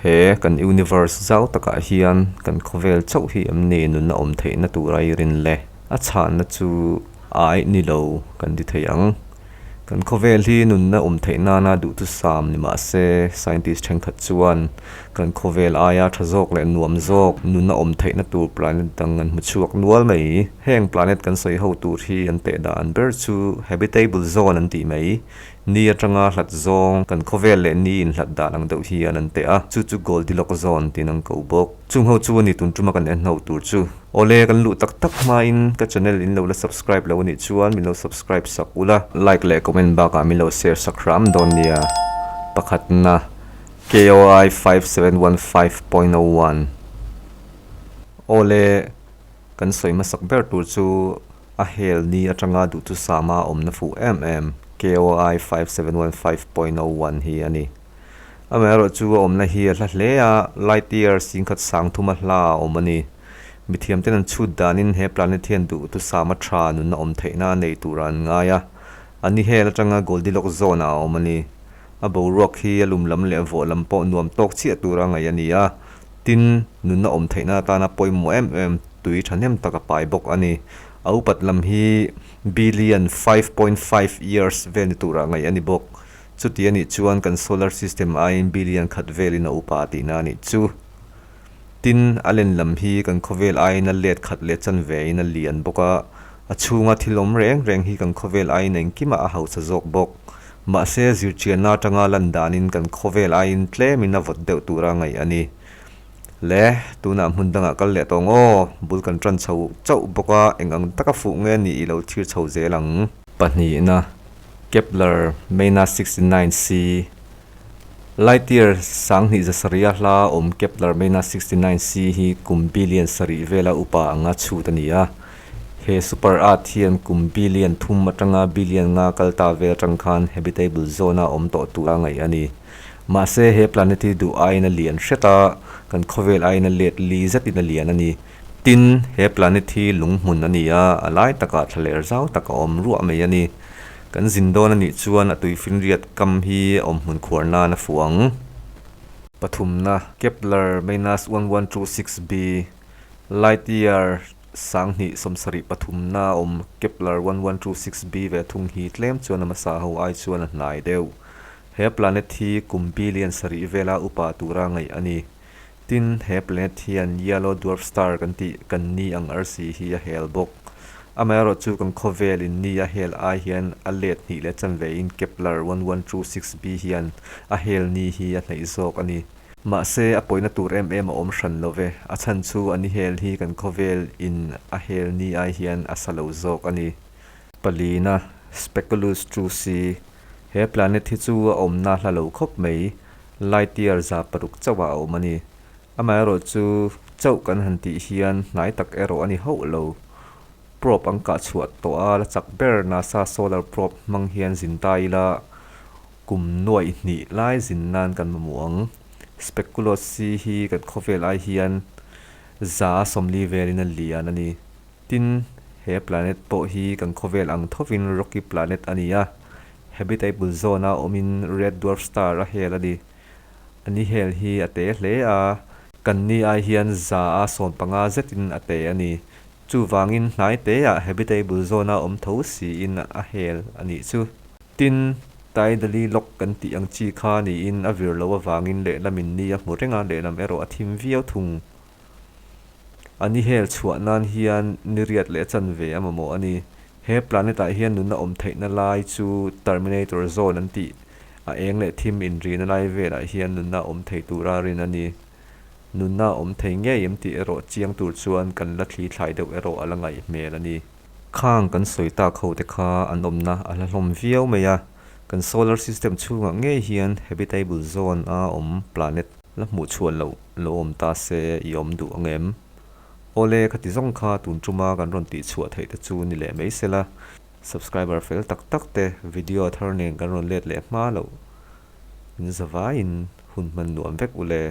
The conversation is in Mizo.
He kan universe zau takah hian kan khawvel chauh hi em ni nunna awm theihna tura i rin le? A chhanna chu aih ni lo kan ti thei ang. Kan khawvel hi nunna awm theih nana duhthusam ni mah se scientist thenkhat chuan kan khawvel aia tha zawk leh nuam zawk nunna awm theihna tur planet dang an hmu chhuak nual mai. Heng planet kan sawi ho tur hi an teh dan ber chu habitable zone an tih mai. Ni atanga hlat zawng kan khawvel leh ni inhlat dan ang deuh hian an teh a, chu chu Goldilocks zone tiin an ko bawk. Chung ho chu a ni tun tuma kan en ho tur chu. Awle, kan luh tak tak hmain ka channel in lo la subscribe lo anih chuan min lo subscribe sak ula. Like leh comment bakah min lo share sak hram dawn nia. Pakhatna, KOI 5715.01 Awle, kan sawi hmasak ber tur chu a hel ni atanga duhthusama awmna fuh em em KOI 5715.01 hi a ni. Amaherawhchu a awmna hi a hla hle a, light year singkhat sang thuma hla a awm a ni. Mithiamten an chhut danin he planet hian duhthusama tha nunna awm theihna a nei turah an ngai a, a ni hel atanga Goldilocks zone ah a awm a ni. A boruak hi a lum lam leh vawh lam pawh nuam tawk chiah tura ngaih a ni a, tin, nunna awm theihna atana pawimawh em em tui thahnem tak a pai bawk a ni. A upat lam hi billion 5.5 years vel ni turah ngaih a ni bawk. Chuti a nih chuan kan solar system aiin billion khat velin a upa tihna a nih chu. Tin, a len lam hi kan khawvel aiin a let khat leh chanvein a lian bawk a, a chhunga thil awm reng reng hi kan khawvel aiin engkimah a hausa zawk bawk. Mahse, zirchianna atanga lan danin kan khawvel aiin tlemin a vawt deuh tura ngaih a ni. Le, tunah hmun dangah kal leh tawh ang aw, bul kan tan chho chauh bawk a, eng ang taka fuh nge ni i lo thlir chho zel ang. Pahnihna. Kepler Meina 69 c Lightyear sanghnih zasarih a hla awm Kepler Meina 69 c hi kum billion sarih vela upa anga chhut a ni a. He super earth hian kum billion thum atanga billion nga kal ta vel atang khan habitable zone a awm tawh tur a ngaih a ni. Mahse he planet hi duh aiin a lian hret a, kan khawvel aiin a let li zetin a lian a ni. Tin, he planet hi lung hmun a ni a, a lai takah thlaler zau tak a awm ruah mai a ni. Kan zin dawn a nih chuan a tuifinriat kam hi a awm hmun khuar nan a fuh ang. Pathumna, Kepler minus 1126b, Light year 2024 na a awm Kepler 1126b ve thung hi tlem chuan a hmasa ho ai chuan a hnai deuh. He planet hi kum billion sarih vela upa tura ngaih a ni. Tin, he planet hian yellow dwarf star kan tih kan ni ang arsi hi a hel bawk. Amaherawhchu kan khawvel in ni a hel ai hian a let hnih leh chanve in Kepler 1126b hian a hel ni hi a hnaih zawk a ni. Mahse, a pawina tur em em a awm hran lo ve. A chhan chu a ni hel hi kan khawvel in a hel ni ai hian a sa lo zawk a ni. Palina, Speculus 2c, He planet hi chu a awmna hla lo khawp mai. Light year 600 chauhah a awm a ni. Amaherawh chu chauh kan han tih hian hnai tak erawh a ni hauh lo. Probe an kah chhuah tawh a la chak ber NASA solar probe hmang hian zin ta ila kum nuaih hnih lai zin nan kan mamawh ang. Speculoos C hi kan khawvel ai hian 140 velin a lian a ni. Tin, he planet pawh hi kan khawvel ang thovin rocky planet a ni a. Habitable zone a awmin Red Dwarf Star a hel a ni. A ni hel hi a te hle a, kan ni ai hian 115 zetin a te a ni. Chuvangin hnai teah habitable zone a awm tho siin a hel a nih chu. Tin, tidally lock kan tih ang chi kha niin a vir loh avangin lehlamin ni a hmu reng a, lehlam erawh a thim viau thung. A ni hel chhuah nan hian ni riat leh chanve a mamawh a ni. He planet ah hian nunna awm theihna lai chu Terminator Zone an tih a eng leh thim inrina lai velah hian nunna awm thei tura rin a ni. Nunna awm thei ngei em tih erawh chiang tur chuan kan la thli thlai deuh erawh a la ngaih hmel a ni. Khang kan sawi tak ho te kha an awmna a hla hlawm viau mai a, kan solar system chhungah ngei hian habitable zone a awm planet La hmuh chhuah loh lo awm ta se i awm duh ang em? Awle, khati zawng kha tun tuma kan rawn tih chhuah theih te chu ni leh mai sela, subscriber fel tak tak te video thar nen kan rawn let leh hma loh in zavaiin hun hman nuam vek ule.